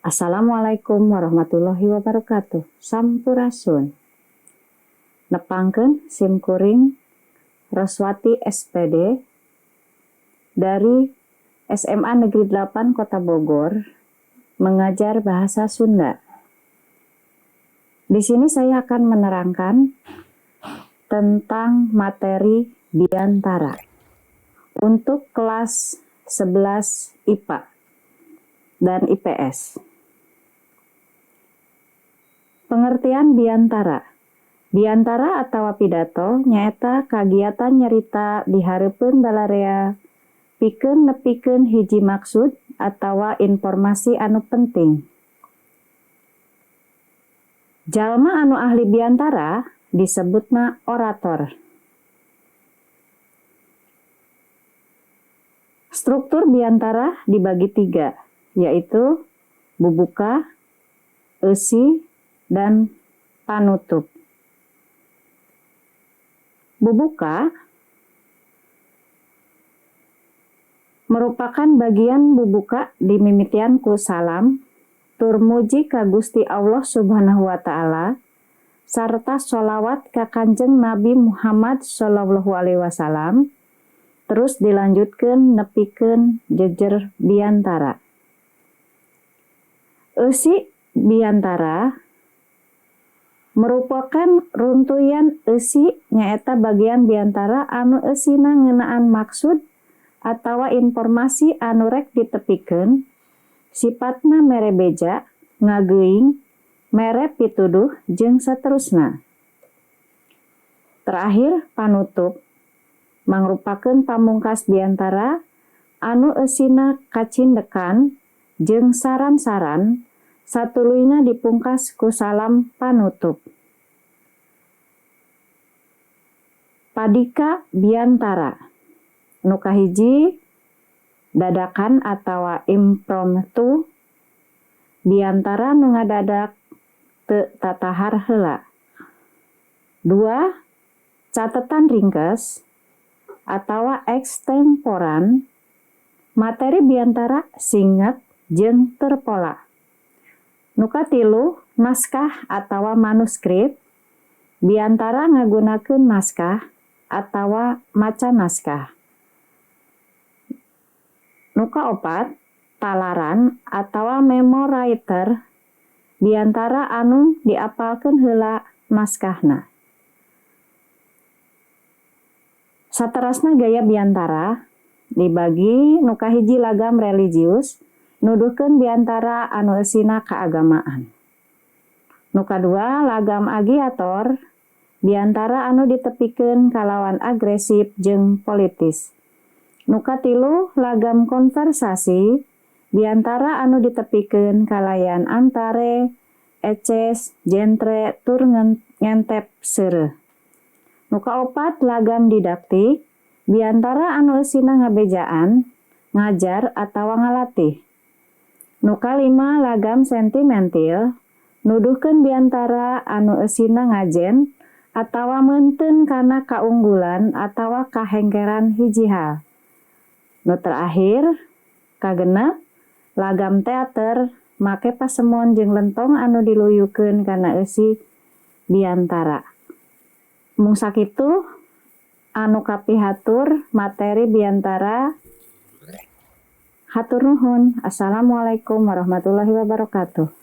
Assalamualaikum warahmatullahi wabarakatuh. Sampurasun. Nepangkeun sim kuring Roswati SPD dari SMA Negeri 8 Kota Bogor mengajar bahasa Sunda. Di sini saya akan menerangkan tentang materi biantara untuk kelas 11 IPA dan IPS. Pengertian biantara. Biantara atawa pidato nyaeta kagiatan nyarita di hareupeun balarea pikeun nepikeun hiji maksud atawa informasi anu penting. Jalma anu ahli biantara disebutna orator. Struktur biantara dibagi tiga, yaitu bubuka, eusi, dan panutup. Bubuka merupakan bagian bubuka dimimitian ku salam tur muji ka Gusti Allah Subhanahu wa Ta'ala sarta sholawat ka Kanjeng Nabi Muhammad Shallallahu Alaihi Wasallam, terus dilanjutkan nepikeun jejer biantara. Eusi biantara merupakan runtuyan eusi, nyaeta bagian biantara anu eusina ngeunaan maksud atawa informasi anu rek ditepikeun, sifatna mere beja, ngageuing, mere pituduh, jeung saterusna. Terakhir, panutup mangrupakeun pamungkas biantara anu eusina kacindekan jeung saran-saran, satuluyna dipungkas ku salam panutup. Padika biantara. Nu kahiji, dadakan atawa impromptu, biantara nu ngadadak, teu tatahar heula. Dua, catetan ringkes atawa ekstemporan, materi biantara singet jeung terpola. Nu katilu, naskah atawa manuskrip, biantara ngagunakeun naskah atawa maca naskah. Nu kaopat, talaran atawa memoriter, biantara anu diapalkeun heula naskahna. Saterasna gaya biantara dibagi nu kahiji, lagam religius, nuduhkeun biantara anu eusina kaagamaan. Nu kadua, lagam agiator, biantara anu ditepikeun kalawan agresif jeung politis. Nu katilu, lagam konversasi, biantara anu ditepikeun kalayan antare, eces, jentre, tur ngentep seureuh. Nu kaopat, lagam didaktik, biantara anu eusina ngabejaan, ngajar atawa ngalatih. Nu kalima, lagam sentimentil, nuduhkeun biantara anu eusina ngajen atawa meunteun kana kaunggulan atawa kahengkeran hiji hal. Nu terakhir, kagenep, lagam teater, make pasemon jeung lentong anu diluyukeun kana eusi biantara. Mung sakitu anu kapihatur materi biantara. Hatur nuhun. Assalamualaikum warahmatullahi wabarakatuh.